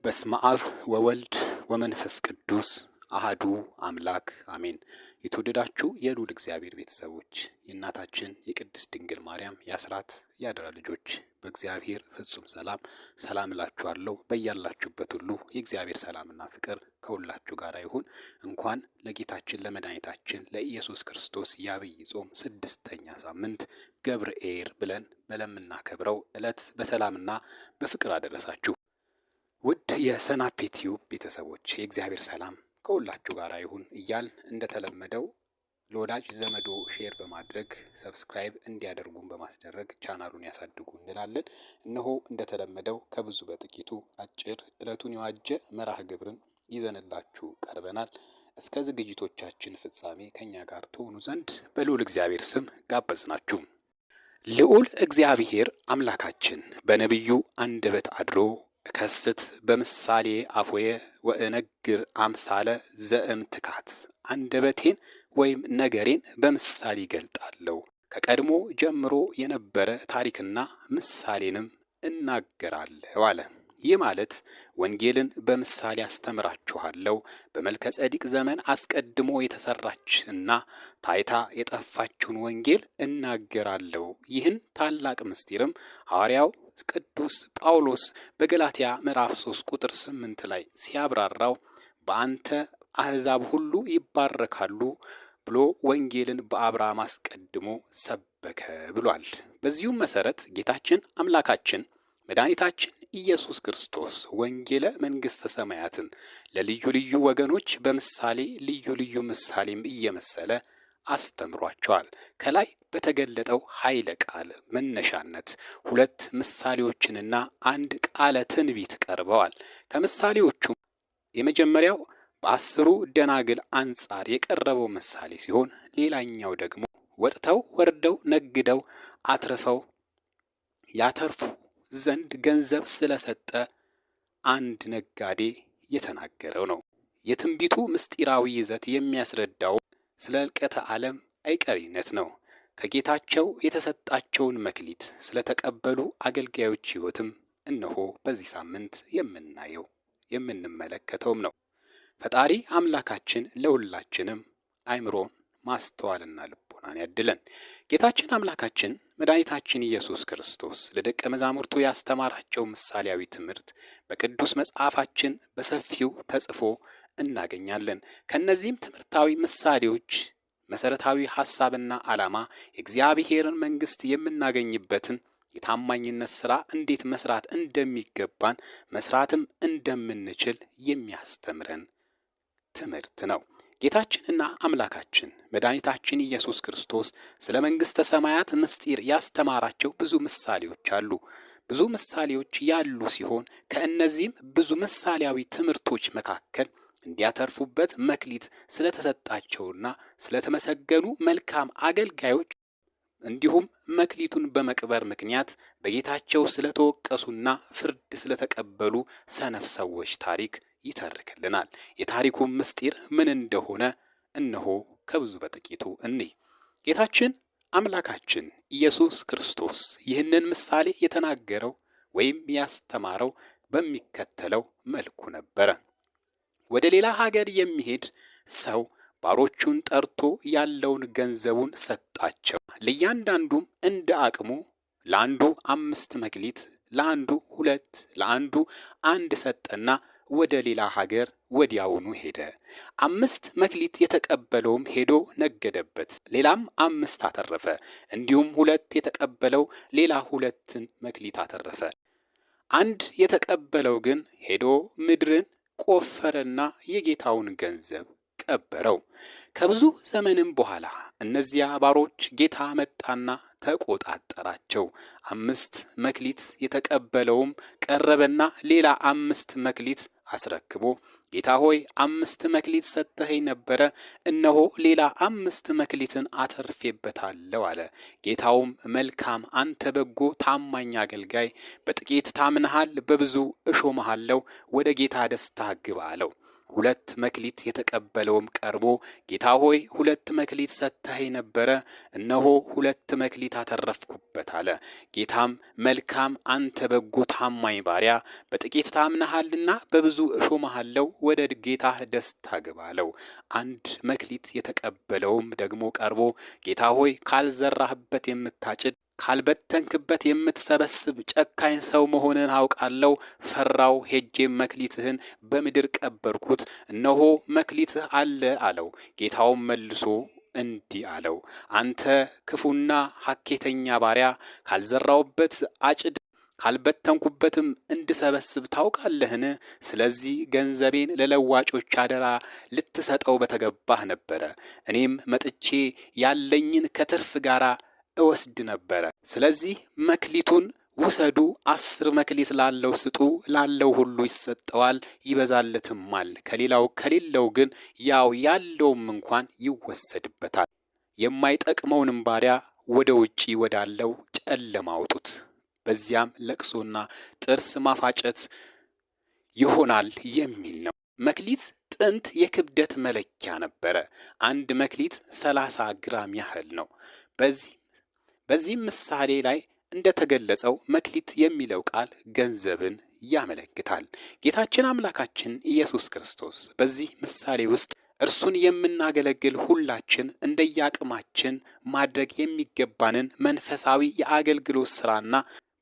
በስመ አብ ወወልድ ወመንፈስ ቅዱስ አህዱ አምላክ አሜን። የተወደዳችሁ የልዑል እግዚአብሔር ቤተሰቦች፣ የእናታችን የቅድስት ድንግል ማርያም የአስራት የአደራ ልጆች፣ በእግዚአብሔር ፍጹም ሰላም ሰላም እላችኋለሁ። በያላችሁበት ሁሉ የእግዚአብሔር ሰላምና ፍቅር ከሁላችሁ ጋር ይሁን። እንኳን ለጌታችን ለመድኃኒታችን ለኢየሱስ ክርስቶስ የዐቢይ ጾም ስድስተኛ ሳምንት ገብርኄር ብለን ለምናከብረው ዕለት በሰላምና በፍቅር አደረሳችሁ። ውድ የሰናፔ ቲዩብ ቤተሰቦች፣ የእግዚአብሔር ሰላም ከሁላችሁ ጋር ይሁን እያልን እንደተለመደው ለወዳጅ ዘመዶ share በማድረግ subscribe እንዲያደርጉን በማስደረግ ቻናሉን ያሳድጉ እንላለን። እነሆ እንደተለመደው ከብዙ በጥቂቱ አጭር ዕለቱን የዋጀ መርሃ ግብርን ይዘንላችሁ ቀርበናል። እስከ ዝግጅቶቻችን ፍጻሜ ከኛ ጋር ትሆኑ ዘንድ በልዑል እግዚአብሔር ስም ጋበዝናችሁ። ልዑል እግዚአብሔር አምላካችን በነቢዩ አንደበት አድሮ እከስት በምሳሌ አፎየ ወእነግር አምሳለ ዘእምትካት፣ አንደበቴን ወይም ነገሬን በምሳሌ ይገልጣለሁ፣ ከቀድሞ ጀምሮ የነበረ ታሪክና ምሳሌንም እናገራለሁ አለ። ይህ ማለት ወንጌልን በምሳሌ አስተምራችኋለሁ፣ በመልከ ጸዲቅ ዘመን አስቀድሞ የተሰራች እና ታይታ የጠፋችውን ወንጌል እናገራለሁ። ይህን ታላቅ ምስጢርም ሐዋርያው ቅዱስ ጳውሎስ በገላትያ ምዕራፍ 3 ቁጥር 8 ላይ ሲያብራራው በአንተ አሕዛብ ሁሉ ይባረካሉ ብሎ ወንጌልን በአብርሃም አስቀድሞ ሰበከ ብሏል። በዚሁም መሰረት ጌታችን አምላካችን መድኃኒታችን ኢየሱስ ክርስቶስ ወንጌለ መንግሥተ ሰማያትን ለልዩ ልዩ ወገኖች በምሳሌ፣ ልዩ ልዩ ምሳሌም እየመሰለ አስተምሯቸዋል። ከላይ በተገለጠው ኃይለ ቃል መነሻነት ሁለት ምሳሌዎችንና አንድ ቃለ ትንቢት ቀርበዋል። ከምሳሌዎቹም የመጀመሪያው በ10ሩ ደናግል አንጻር የቀረበው ምሳሌ ሲሆን፣ ሌላኛው ደግሞ ወጥተው ወርደው ነግደው አትርፈው ያተርፉ ዘንድ ገንዘብ ስለሰጠ አንድ ነጋዴ የተናገረው ነው። የትንቢቱ ምስጢራዊ ይዘት የሚያስረዳው ስለ እልቀተ ዓለም አይቀሪነት ነው። ከጌታቸው የተሰጣቸውን መክሊት ስለተቀበሉ አገልጋዮች ሕይወትም እነሆ በዚህ ሳምንት የምናየው የምንመለከተውም ነው። ፈጣሪ አምላካችን ለሁላችንም አእምሮን ማስተዋልና ልቦናን ያድለን። ጌታችን አምላካችን መድኃኒታችን ኢየሱስ ክርስቶስ ለደቀ መዛሙርቱ ያስተማራቸው ምሳሌያዊ ትምህርት በቅዱስ መጽሐፋችን በሰፊው ተጽፎ እናገኛለን። ከእነዚህም ትምህርታዊ ምሳሌዎች መሰረታዊ ሐሳብና ዓላማ የእግዚአብሔርን መንግሥት የምናገኝበትን የታማኝነት ሥራ እንዴት መስራት እንደሚገባን፣ መስራትም እንደምንችል የሚያስተምረን ትምህርት ነው። ጌታችንና አምላካችን መድኃኒታችን ኢየሱስ ክርስቶስ ስለ መንግሥተ ሰማያት ምስጢር ያስተማራቸው ብዙ ምሳሌዎች አሉ። ብዙ ምሳሌዎች ያሉ ሲሆን ከእነዚህም ብዙ ምሳሌያዊ ትምህርቶች መካከል እንዲያተርፉበት መክሊት ስለተሰጣቸውና ስለተመሰገኑ መልካም አገልጋዮች፣ እንዲሁም መክሊቱን በመቅበር ምክንያት በጌታቸው ስለተወቀሱና ፍርድ ስለተቀበሉ ሰነፍ ሰዎች ታሪክ ይተርክልናል። የታሪኩ ምስጢር ምን እንደሆነ እነሆ ከብዙ በጥቂቱ እንይ። ጌታችን አምላካችን ኢየሱስ ክርስቶስ ይህንን ምሳሌ የተናገረው ወይም ያስተማረው በሚከተለው መልኩ ነበረ። ወደ ሌላ ሀገር የሚሄድ ሰው ባሮቹን ጠርቶ ያለውን ገንዘቡን ሰጣቸው። ለእያንዳንዱም እንደ አቅሙ ለአንዱ 5 መክሊት፣ ለአንዱ 2፣ ለአንዱ 1 ሰጠና ወደ ሌላ ሀገር ወዲያውኑ ሄደ። 5 መክሊት የተቀበለውም ሄዶ ነገደበት፣ ሌላም 5 አተረፈ። እንዲሁም 2 የተቀበለው ሌላ 2ን መክሊት አተረፈ። 1 የተቀበለው ግን ሄዶ ምድርን ቆፈረና የጌታውን ገንዘብ ቀበረው። ከብዙ ዘመንም በኋላ እነዚያ ባሮች ጌታ መጣና ተቆጣጠራቸው። 5 መክሊት የተቀበለውም ቀረበና ሌላ 5 መክሊት አስረክቦ፣ ጌታ ሆይ፣ 5 መክሊት ሰጥተኸኝ ነበረ፣ እነሆ ሌላ 5 መክሊትን አተርፌበታለሁ አለ። ጌታውም መልካም፣ አንተ በጎ ታማኝ አገልጋይ፣ በጥቂት ታምነሃል፣ በብዙ እሾምሃለሁ፣ ወደ ጌታ ደስታ ግባ አለው። ሁለት መክሊት የተቀበለውም ቀርቦ ጌታ ሆይ፣ ሁለት መክሊት ሰጥተኸኝ ነበረ፣ እነሆ ሁለት መክሊት አተረፍኩበት አለ። ጌታም መልካም፣ አንተ በጎ ታማኝ ባሪያ፣ በጥቂት ታምነሃልና በብዙ እሾምሃለሁ፣ ወደ ጌታህ ደስታ ግባ አለው። አንድ መክሊት የተቀበለውም ደግሞ ቀርቦ ጌታ ሆይ፣ ካልዘራህበት የምታጭድ ካልበተንክበት የምትሰበስብ ጨካኝ ሰው መሆንህን አውቃለሁ። ፈራው፣ ሄጄም መክሊትህን በምድር ቀበርኩት፣ እነሆ መክሊትህ አለ አለው። ጌታውም መልሶ እንዲህ አለው፣ አንተ ክፉና ሀኬተኛ ባሪያ፣ ካልዘራውበት አጭድ ካልበተንኩበትም እንድሰበስብ ታውቃለህን? ስለዚህ ገንዘቤን ለለዋጮች አደራ ልትሰጠው በተገባህ ነበረ። እኔም መጥቼ ያለኝን ከትርፍ ጋር እወስድ ነበረ። ስለዚህ መክሊቱን ውሰዱ፣ 10 መክሊት ላለው ስጡ፣ ላለው ሁሉ ይሰጠዋል ይበዛለትማል። ከሌላው ከሌለው ግን ያው ያለውም እንኳን ይወሰድበታል። የማይጠቅመውንም ባሪያ ወደ ውጪ ወዳለው ጨለማ አውጡት፣ በዚያም ለቅሶና ጥርስ ማፋጨት ይሆናል የሚል ነው። መክሊት ጥንት የክብደት መለኪያ ነበረ። አንድ መክሊት 30 ግራም ያህል ነው። በዚህም ምሳሌ ላይ እንደተገለጸው መክሊት የሚለው ቃል ገንዘብን ያመለክታል። ጌታችን አምላካችን ኢየሱስ ክርስቶስ በዚህ ምሳሌ ውስጥ እርሱን የምናገለግል ሁላችን እንደየአቅማችን ማድረግ የሚገባንን መንፈሳዊ የአገልግሎት ስራና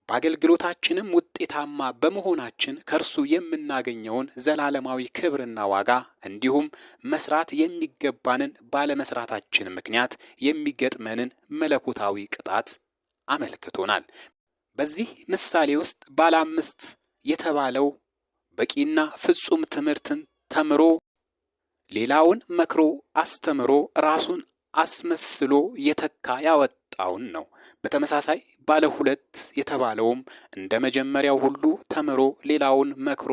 በአገልግሎታችንም ውጤታማ በመሆናችን ከእርሱ የምናገኘውን ዘላለማዊ ክብርና ዋጋ እንዲሁም መስራት የሚገባንን ባለመስራታችን ምክንያት የሚገጥመንን መለኮታዊ ቅጣት አመልክቶናል። በዚህ ምሳሌ ውስጥ ባለ አምስት የተባለው በቂና ፍጹም ትምህርትን ተምሮ ሌላውን መክሮ አስተምሮ ራሱን አስመስሎ የተካ ያወጣውን ነው። በተመሳሳይ ባለ ሁለት የተባለውም እንደ መጀመሪያው ሁሉ ተምሮ ሌላውን መክሮ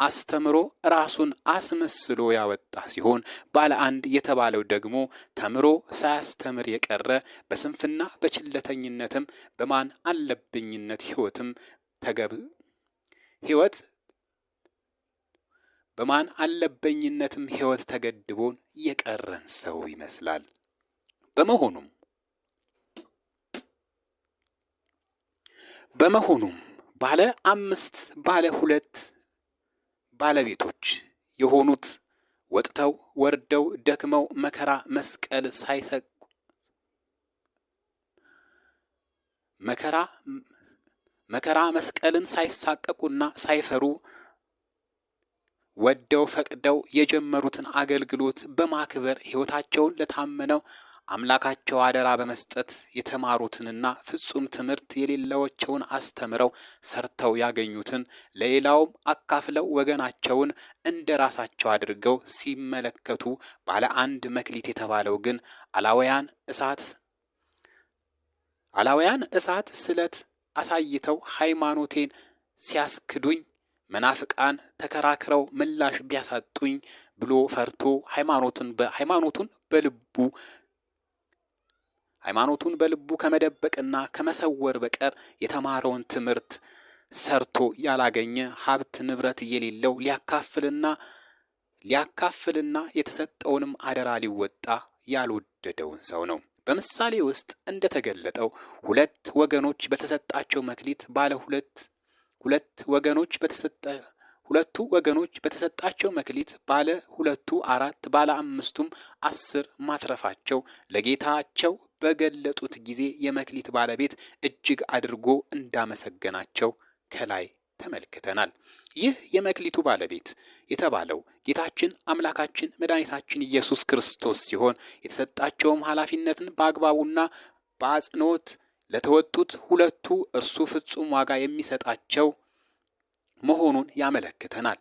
አስተምሮ ራሱን አስመስሎ ያወጣ ሲሆን፣ ባለ አንድ የተባለው ደግሞ ተምሮ ሳያስተምር የቀረ፣ በስንፍና በችለተኝነትም በማን አለብኝነት ህይወትም ተገብ ህይወት በማን አለበኝነትም ህይወት ተገድቦን የቀረን ሰው ይመስላል። በመሆኑም ባለ አምስት ባለ ሁለት ባለቤቶች የሆኑት ወጥተው ወርደው ደክመው መከራ መስቀል ሳይሰቁ መከራ መከራ መስቀልን ሳይሳቀቁና ሳይፈሩ ወደው ፈቅደው የጀመሩትን አገልግሎት በማክበር ሕይወታቸውን ለታመነው አምላካቸው አደራ በመስጠት የተማሩትንና ፍጹም ትምህርት የሌላቸውን አስተምረው ሰርተው ያገኙትን ለሌላውም አካፍለው ወገናቸውን እንደ ራሳቸው አድርገው ሲመለከቱ፣ ባለ አንድ መክሊት የተባለው ግን አላውያን እሳት ስለት አሳይተው ሃይማኖቴን ሲያስክዱኝ፣ መናፍቃን ተከራክረው ምላሽ ቢያሳጡኝ ብሎ ፈርቶ ሃይማኖቱን በልቡ ከመደበቅና ከመሰወር በቀር የተማረውን ትምህርት ሰርቶ ያላገኘ፣ ሀብት ንብረት የሌለው፣ ሊያካፍልና የተሰጠውንም አደራ ሊወጣ ያልወደደውን ሰው ነው። በምሳሌ ውስጥ እንደተገለጠው ሁለት ወገኖች በተሰጣቸው መክሊት ባለ ሁለት ሁለት ወገኖች በተሰጠ ሁለቱ ወገኖች በተሰጣቸው መክሊት ባለ ሁለቱ አራት፣ ባለ አምስቱም 10 ማትረፋቸው ለጌታቸው በገለጡት ጊዜ የመክሊት ባለቤት እጅግ አድርጎ እንዳመሰገናቸው ከላይ ተመልክተናል። ይህ የመክሊቱ ባለቤት የተባለው ጌታችን አምላካችን መድኃኒታችን ኢየሱስ ክርስቶስ ሲሆን፣ የተሰጣቸውም ኃላፊነትን በአግባቡና በአጽንኦት ለተወጡት ሁለቱ እርሱ ፍጹም ዋጋ የሚሰጣቸው መሆኑን ያመለክተናል።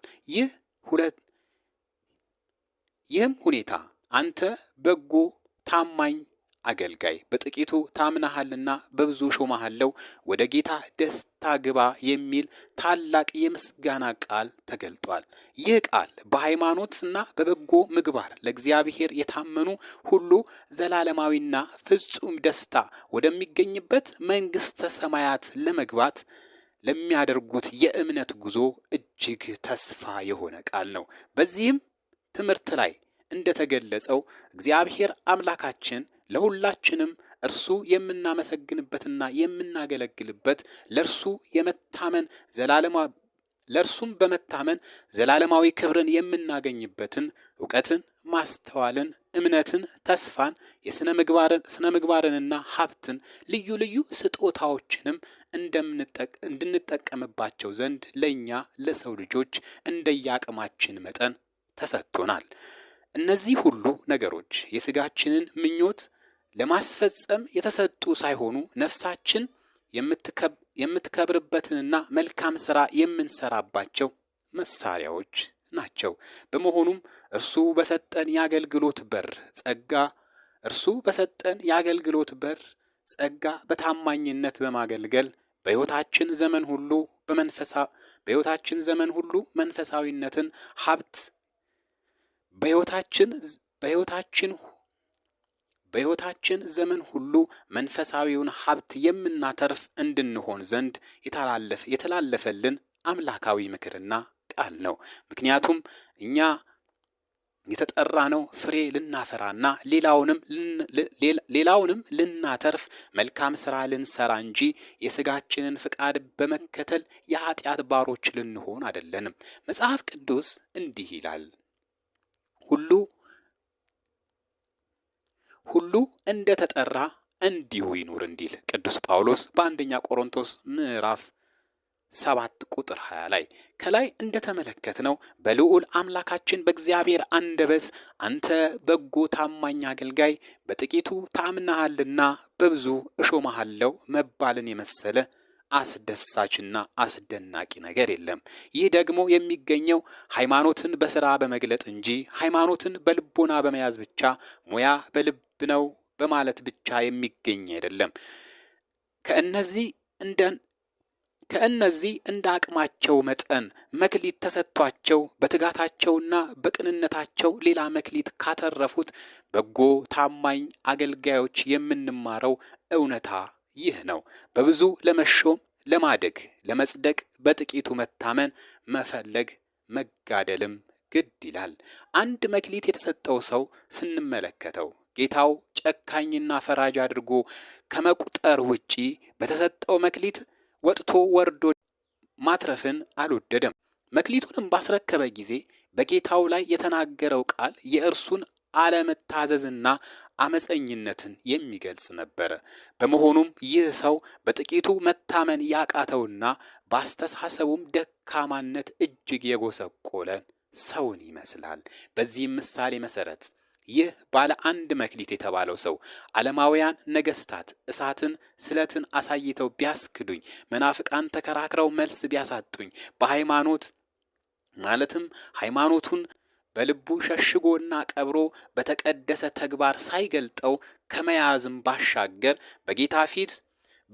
ይህም ሁኔታ አንተ በጎ ታማኝ አገልጋይ፣ በጥቂቱ ታምናሃልና በብዙ ሾመሃለው፣ ወደ ጌታ ደስታ ግባ የሚል ታላቅ የምስጋና ቃል ተገልጧል። ይህ ቃል በሃይማኖትና በበጎ ምግባር ለእግዚአብሔር የታመኑ ሁሉ ዘላለማዊና ፍጹም ደስታ ወደሚገኝበት መንግስተ ሰማያት ለመግባት ለሚያደርጉት የእምነት ጉዞ እጅግ ተስፋ የሆነ ቃል ነው። በዚህም ትምህርት ላይ እንደተገለጸው እግዚአብሔር አምላካችን ለሁላችንም እርሱ የምናመሰግንበትና የምናገለግልበት ለእርሱ የመታመን ዘላለማ ለእርሱም በመታመን ዘላለማዊ ክብርን የምናገኝበትን እውቀትን፣ ማስተዋልን፣ እምነትን፣ ተስፋን፣ የስነ ምግባርን ስነ ምግባርንና ሀብትን ልዩ ልዩ ስጦታዎችንም እንድንጠቀምባቸው ዘንድ ለእኛ ለሰው ልጆች እንደየአቅማችን መጠን ተሰጥቶናል። እነዚህ ሁሉ ነገሮች የስጋችንን ምኞት ለማስፈጸም የተሰጡ ሳይሆኑ ነፍሳችን የምትከብርበትንና መልካም ስራ የምንሰራባቸው መሳሪያዎች ናቸው። በመሆኑም እርሱ በሰጠን የአገልግሎት በር ጸጋ እርሱ በሰጠን የአገልግሎት በር ጸጋ በታማኝነት በማገልገል በሕይወታችን ዘመን ሁሉ በመንፈሳ በሕይወታችን ዘመን ሁሉ መንፈሳዊነትን ሀብት በሕይወታችን በሕይወታችን በሕይወታችን ዘመን ሁሉ መንፈሳዊውን ሀብት የምናተርፍ እንድንሆን ዘንድ የተላለፈልን አምላካዊ ምክርና ቃል ነው። ምክንያቱም እኛ የተጠራነው ፍሬ ልናፈራና ሌላውንም ልናተርፍ መልካም ስራ ልንሰራ እንጂ የስጋችንን ፍቃድ በመከተል የኃጢአት ባሮች ልንሆን አይደለንም። መጽሐፍ ቅዱስ እንዲህ ይላል፣ ሁሉ ሁሉ እንደ ተጠራ እንዲሁ ይኑር እንዲል ቅዱስ ጳውሎስ በአንደኛ ቆሮንቶስ ምዕራፍ 7 ቁጥር 20 ላይ። ከላይ እንደተመለከትነው በልዑል አምላካችን በእግዚአብሔር አንደበት አንተ በጎ ታማኝ አገልጋይ በጥቂቱ ታምነሃልና በብዙ እሾመሃለሁ መባልን የመሰለ አስደሳችና አስደናቂ ነገር የለም። ይህ ደግሞ የሚገኘው ሃይማኖትን በስራ በመግለጥ እንጂ ሃይማኖትን በልቦና በመያዝ ብቻ፣ ሙያ በልብ ነው በማለት ብቻ የሚገኝ አይደለም። ከእነዚህ እንደ ከእነዚህ እንደ አቅማቸው መጠን መክሊት ተሰጥቷቸው በትጋታቸውና በቅንነታቸው ሌላ መክሊት ካተረፉት በጎ ታማኝ አገልጋዮች የምንማረው እውነታ ይህ ነው። በብዙ ለመሾም፣ ለማደግ፣ ለመጽደቅ በጥቂቱ መታመን መፈለግ መጋደልም ግድ ይላል። አንድ መክሊት የተሰጠው ሰው ስንመለከተው ጌታው ጨካኝና ፈራጅ አድርጎ ከመቁጠር ውጪ በተሰጠው መክሊት ወጥቶ ወርዶ ማትረፍን አልወደደም። መክሊቱንም ባስረከበ ጊዜ በጌታው ላይ የተናገረው ቃል የእርሱን አለመታዘዝና አመፀኝነትን የሚገልጽ ነበረ። በመሆኑም ይህ ሰው በጥቂቱ መታመን ያቃተውና በአስተሳሰቡም ደካማነት እጅግ የጎሰቆለ ሰውን ይመስላል። በዚህም ምሳሌ መሰረት ይህ ባለ አንድ መክሊት የተባለው ሰው ዓለማውያን ነገስታት እሳትን ስለትን አሳይተው ቢያስክዱኝ፣ መናፍቃን ተከራክረው መልስ ቢያሳጡኝ፣ በሃይማኖት ማለትም ሃይማኖቱን በልቡ ሸሽጎና ቀብሮ በተቀደሰ ተግባር ሳይገልጠው ከመያዝም ባሻገር በጌታ ፊት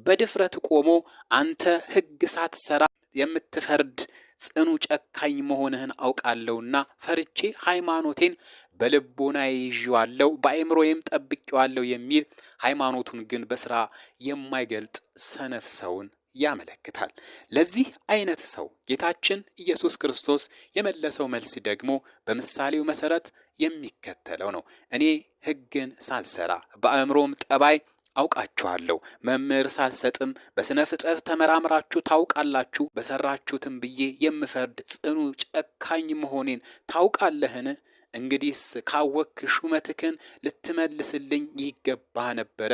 በድፍረት ቆሞ አንተ ሕግ ሳትሰራ የምትፈርድ ጽኑ ጨካኝ መሆንህን አውቃለሁና ፈርቼ ሃይማኖቴን በልቦናዬ ይዤዋለሁ፣ በአእምሮዬም ጠብቄዋለሁ የሚል ሃይማኖቱን ግን በስራ የማይገልጥ ሰነፍ ሰውን ያመለክታል። ለዚህ አይነት ሰው ጌታችን ኢየሱስ ክርስቶስ የመለሰው መልስ ደግሞ በምሳሌው መሰረት የሚከተለው ነው። እኔ ሕግን ሳልሰራ በአእምሮም ጠባይ አውቃችኋለሁ፣ መምህር ሳልሰጥም በስነ ፍጥረት ተመራምራችሁ ታውቃላችሁ፣ በሰራችሁትም ብዬ የምፈርድ ጽኑ ጨካኝ መሆኔን ታውቃለህን? እንግዲህስ ካወክ ሹመትክን ልትመልስልኝ ይገባ ነበረ።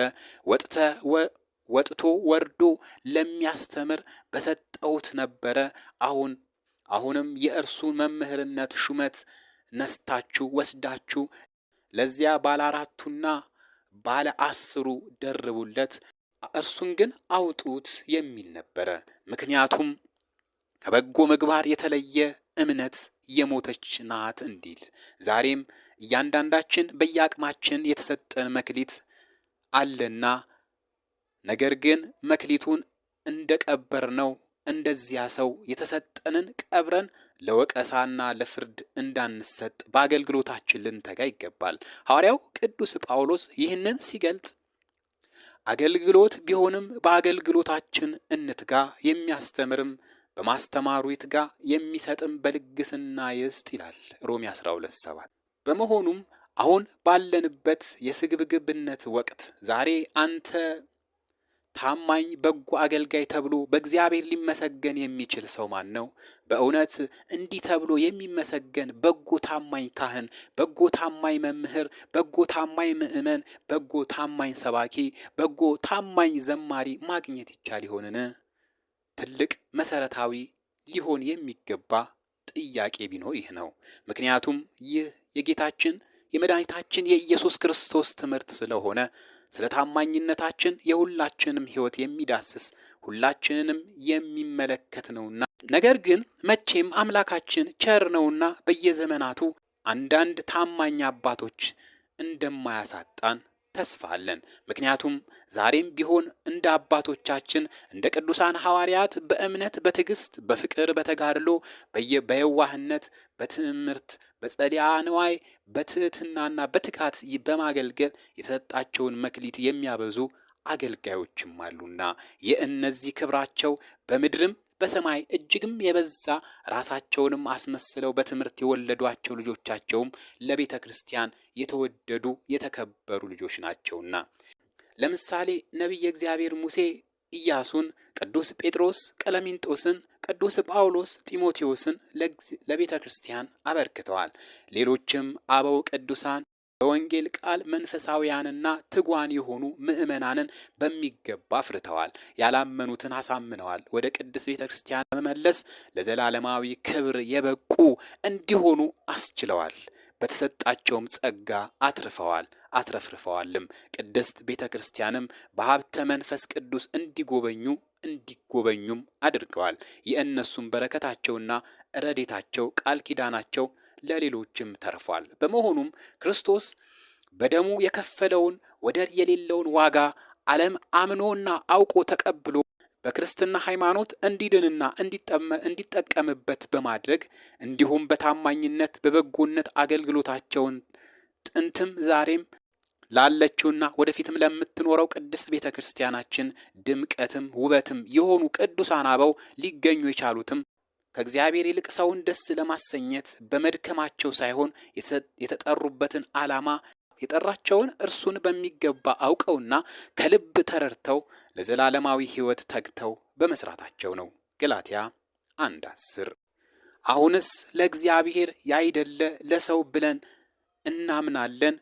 ወጥቶ ወርዶ ለሚያስተምር በሰጠሁት ነበረ። አሁንም የእርሱን መምህርነት ሹመት ነስታችሁ ወስዳችሁ ለዚያ ባለ አራቱና ባለ 10ሩ ደርቡለት፣ እርሱን ግን አውጡት የሚል ነበረ። ምክንያቱም ከበጎ ምግባር የተለየ እምነት የሞተች ናት እንዲል። ዛሬም እያንዳንዳችን በየአቅማችን የተሰጠን መክሊት አለና ነገር ግን መክሊቱን እንደቀበርነው እንደዚያ ሰው የተሰጠንን ቀብረን ለወቀሳና ለፍርድ እንዳንሰጥ በአገልግሎታችን ልንተጋ ይገባል። ሐዋርያው ቅዱስ ጳውሎስ ይህንን ሲገልጽ አገልግሎት ቢሆንም በአገልግሎታችን እንትጋ፣ የሚያስተምርም በማስተማሩ ይትጋ፣ የሚሰጥም በልግስና ይስጥ ይላል ሮሜ 12:7። በመሆኑም አሁን ባለንበት የስግብግብነት ወቅት ዛሬ አንተ ታማኝ በጎ አገልጋይ ተብሎ በእግዚአብሔር ሊመሰገን የሚችል ሰው ማን ነው? በእውነት እንዲህ ተብሎ የሚመሰገን በጎ ታማኝ ካህን፣ በጎ ታማኝ መምህር፣ በጎ ታማኝ ምዕመን፣ በጎ ታማኝ ሰባኪ፣ በጎ ታማኝ ዘማሪ ማግኘት ይቻል ይሆንን? ትልቅ መሰረታዊ ሊሆን የሚገባ ጥያቄ ቢኖር ይህ ነው። ምክንያቱም ይህ የጌታችን የመድኃኒታችን የኢየሱስ ክርስቶስ ትምህርት ስለሆነ ስለ ታማኝነታችን የሁላችንም ሕይወት የሚዳስስ ሁላችንንም የሚመለከት ነውና። ነገር ግን መቼም አምላካችን ቸር ነውና በየዘመናቱ አንዳንድ ታማኝ አባቶች እንደማያሳጣን ተስፋ አለን። ምክንያቱም ዛሬም ቢሆን እንደ አባቶቻችን እንደ ቅዱሳን ሐዋርያት በእምነት፣ በትዕግስት፣ በፍቅር፣ በተጋድሎ፣ በየዋህነት፣ በትምህርት፣ በጸሊአ ንዋይ፣ በትህትናና በትጋት በማገልገል የተሰጣቸውን መክሊት የሚያበዙ አገልጋዮችም አሉና የእነዚህ ክብራቸው በምድርም በሰማይ እጅግም የበዛ ራሳቸውንም አስመስለው በትምህርት የወለዷቸው ልጆቻቸውም ለቤተ ክርስቲያን የተወደዱ የተከበሩ ልጆች ናቸውና። ለምሳሌ ነቢየ እግዚአብሔር ሙሴ ኢያሱን፣ ቅዱስ ጴጥሮስ ቀለሚንጦስን፣ ቅዱስ ጳውሎስ ጢሞቴዎስን ለቤተ ክርስቲያን አበርክተዋል። ሌሎችም አበው ቅዱሳን በወንጌል ቃል መንፈሳውያንና ትጓን የሆኑ ምዕመናንን በሚገባ አፍርተዋል። ያላመኑትን አሳምነዋል። ወደ ቅድስት ቤተ ክርስቲያን በመመለስ ለዘላለማዊ ክብር የበቁ እንዲሆኑ አስችለዋል። በተሰጣቸውም ጸጋ አትርፈዋል አትረፍርፈዋልም። ቅድስት ቤተ ክርስቲያንም በሀብተ መንፈስ ቅዱስ እንዲጎበኙ እንዲጎበኙም አድርገዋል። የእነሱም በረከታቸውና ረዴታቸው ቃል ኪዳናቸው ለሌሎችም ተርፏል። በመሆኑም ክርስቶስ በደሙ የከፈለውን ወደር የሌለውን ዋጋ ዓለም አምኖና አውቆ ተቀብሎ በክርስትና ሃይማኖት እንዲድንና እንዲጠቀምበት በማድረግ እንዲሁም በታማኝነት በበጎነት አገልግሎታቸውን ጥንትም ዛሬም ላለችውና ወደፊትም ለምትኖረው ቅድስት ቤተ ክርስቲያናችን ድምቀትም ውበትም የሆኑ ቅዱሳን አበው ሊገኙ የቻሉትም ከእግዚአብሔር ይልቅ ሰውን ደስ ለማሰኘት በመድከማቸው ሳይሆን የተጠሩበትን ዓላማ የጠራቸውን እርሱን በሚገባ አውቀውና ከልብ ተረድተው ለዘላለማዊ ሕይወት ተግተው በመስራታቸው ነው። ገላትያ 1:10። አሁንስ ለእግዚአብሔር ያይደለ ለሰው ብለን እናምናለን።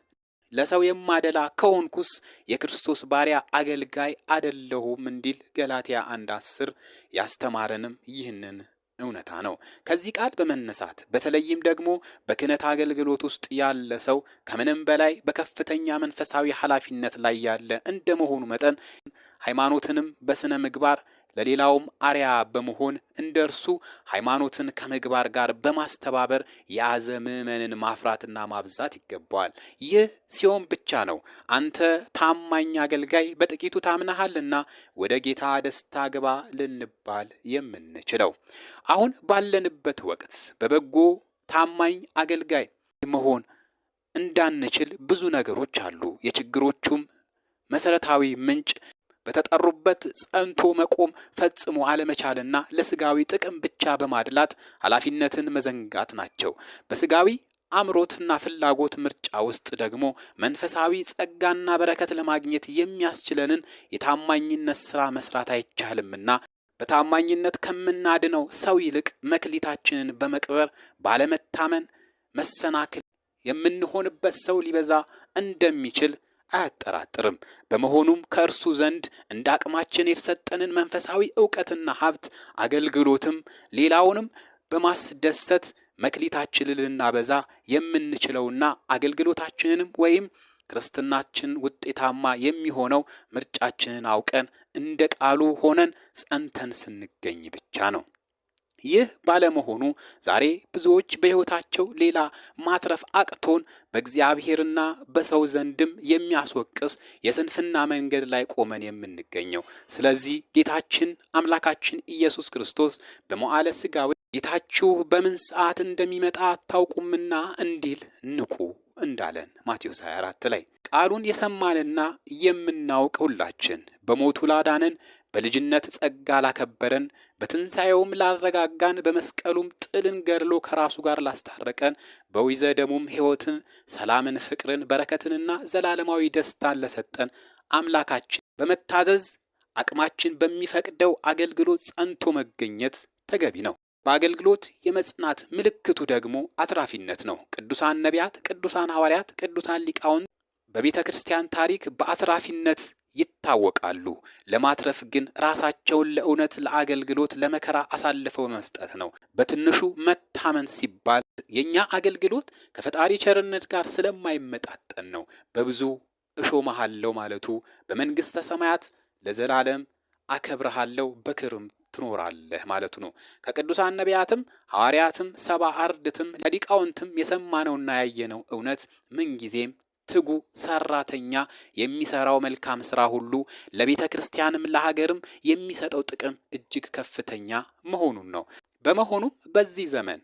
ለሰው የማደላ ከሆንኩስ የክርስቶስ ባሪያ አገልጋይ አደለሁም እንዲል ገላትያ 1:10 ያስተማረንም ይህንን እውነታ ነው። ከዚህ ቃል በመነሳት በተለይም ደግሞ በክህነት አገልግሎት ውስጥ ያለ ሰው ከምንም በላይ በከፍተኛ መንፈሳዊ ኃላፊነት ላይ ያለ እንደመሆኑ መጠን ሃይማኖትንም በስነ ምግባር ለሌላውም አርያ በመሆን እንደ እርሱ ሃይማኖትን ከምግባር ጋር በማስተባበር የያዘ ምዕመንን ማፍራትና ማብዛት ይገባዋል። ይህ ሲሆን ብቻ ነው አንተ ታማኝ አገልጋይ በጥቂቱ ታምነሃልና ወደ ጌታ ደስታ ግባ ልንባል የምንችለው። አሁን ባለንበት ወቅት በበጎ ታማኝ አገልጋይ መሆን እንዳንችል ብዙ ነገሮች አሉ። የችግሮቹም መሰረታዊ ምንጭ በተጠሩበት ጸንቶ መቆም ፈጽሞ አለመቻልና ለስጋዊ ጥቅም ብቻ በማድላት ኃላፊነትን መዘንጋት ናቸው። በስጋዊ አምሮትና ፍላጎት ምርጫ ውስጥ ደግሞ መንፈሳዊ ጸጋና በረከት ለማግኘት የሚያስችለንን የታማኝነት ስራ መስራት አይቻልምና በታማኝነት ከምናድነው ሰው ይልቅ መክሊታችንን በመቅበር ባለመታመን መሰናክል የምንሆንበት ሰው ሊበዛ እንደሚችል አያጠራጥርም። በመሆኑም ከእርሱ ዘንድ እንደ አቅማችን የተሰጠንን መንፈሳዊ እውቀትና ሀብት አገልግሎትም ሌላውንም በማስደሰት መክሊታችንን ልናበዛ የምንችለውና አገልግሎታችንንም ወይም ክርስትናችን ውጤታማ የሚሆነው ምርጫችንን አውቀን እንደ ቃሉ ሆነን ጸንተን ስንገኝ ብቻ ነው። ይህ ባለመሆኑ ዛሬ ብዙዎች በሕይወታቸው ሌላ ማትረፍ አቅቶን በእግዚአብሔርና በሰው ዘንድም የሚያስወቅስ የስንፍና መንገድ ላይ ቆመን የምንገኘው። ስለዚህ ጌታችን አምላካችን ኢየሱስ ክርስቶስ በመዋዕለ ሥጋዌ ጌታችሁ በምን ሰዓት እንደሚመጣ አታውቁምና እንዲል ንቁ እንዳለን ማቴዎስ 24 ላይ ቃሉን የሰማንና የምናውቅ ሁላችን በሞቱ ላዳነን በልጅነት ጸጋ ላከበረን በትንሣኤውም ላረጋጋን፣ በመስቀሉም ጥልን ገድሎ ከራሱ ጋር ላስታረቀን፣ በዊዘ ደሙም ሕይወትን፣ ሰላምን፣ ፍቅርን፣ በረከትንና ዘላለማዊ ደስታን ለሰጠን አምላካችን በመታዘዝ አቅማችን በሚፈቅደው አገልግሎት ጸንቶ መገኘት ተገቢ ነው። በአገልግሎት የመጽናት ምልክቱ ደግሞ አትራፊነት ነው። ቅዱሳን ነቢያት፣ ቅዱሳን ሐዋርያት፣ ቅዱሳን ሊቃውንት በቤተ ክርስቲያን ታሪክ በአትራፊነት ይታወቃሉ። ለማትረፍ ግን ራሳቸውን ለእውነት፣ ለአገልግሎት፣ ለመከራ አሳልፈው በመስጠት ነው። በትንሹ መታመን ሲባል የእኛ አገልግሎት ከፈጣሪ ቸርነት ጋር ስለማይመጣጠን ነው። በብዙ እሾምሃለሁ ማለቱ በመንግሥተ ሰማያት ለዘላለም አከብረሃለሁ በክርም ትኖራለህ ማለቱ ነው። ከቅዱሳን ነቢያትም ሐዋርያትም 70 አርድእትም ሊቃውንትም የሰማነውና ያየነው እውነት ምንጊዜም ትጉ ሰራተኛ የሚሰራው መልካም ስራ ሁሉ ለቤተ ክርስቲያንም ለሀገርም የሚሰጠው ጥቅም እጅግ ከፍተኛ መሆኑን ነው። በመሆኑም በዚህ ዘመን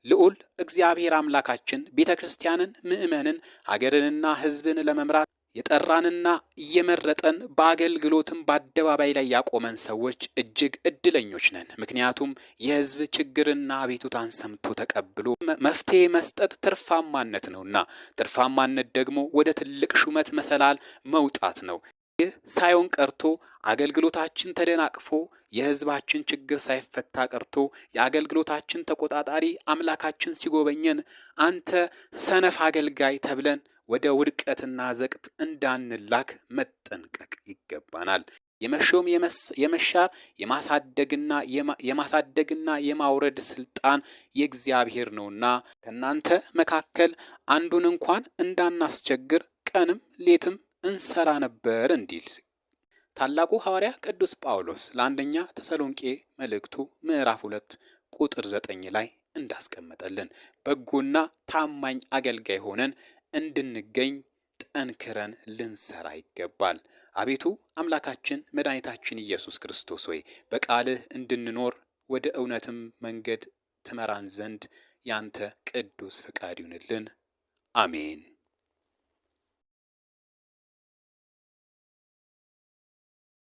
ልዑል እግዚአብሔር አምላካችን ቤተ ክርስቲያንን፣ ምእመንን፣ ሀገርንና ሕዝብን ለመምራት የጠራንና እየመረጠን በአገልግሎትም በአደባባይ ላይ ያቆመን ሰዎች እጅግ እድለኞች ነን። ምክንያቱም የሕዝብ ችግርና አቤቱታን ሰምቶ ተቀብሎ መፍትሄ መስጠት ትርፋማነት ነውና፣ ትርፋማነት ደግሞ ወደ ትልቅ ሹመት መሰላል መውጣት ነው። ይህ ሳይሆን ቀርቶ አገልግሎታችን ተደናቅፎ የሕዝባችን ችግር ሳይፈታ ቀርቶ የአገልግሎታችን ተቆጣጣሪ አምላካችን ሲጎበኘን አንተ ሰነፍ አገልጋይ ተብለን ወደ ውድቀትና ዘቅት እንዳንላክ መጠንቀቅ ይገባናል። የመሾም የመሻር የማሳደግና የማውረድ ስልጣን የእግዚአብሔር ነውና ከእናንተ መካከል አንዱን እንኳን እንዳናስቸግር ቀንም ሌትም እንሰራ ነበር እንዲል ታላቁ ሐዋርያ ቅዱስ ጳውሎስ ለአንደኛ ተሰሎንቄ መልእክቱ ምዕራፍ 2 ቁጥር 9 ላይ እንዳስቀመጠልን በጎና ታማኝ አገልጋይ ሆነን እንድንገኝ ጠንክረን ልንሰራ ይገባል። አቤቱ አምላካችን መድኃኒታችን ኢየሱስ ክርስቶስ ሆይ በቃልህ እንድንኖር ወደ እውነትም መንገድ ትመራን ዘንድ ያንተ ቅዱስ ፈቃድ ይሁንልን። አሜን።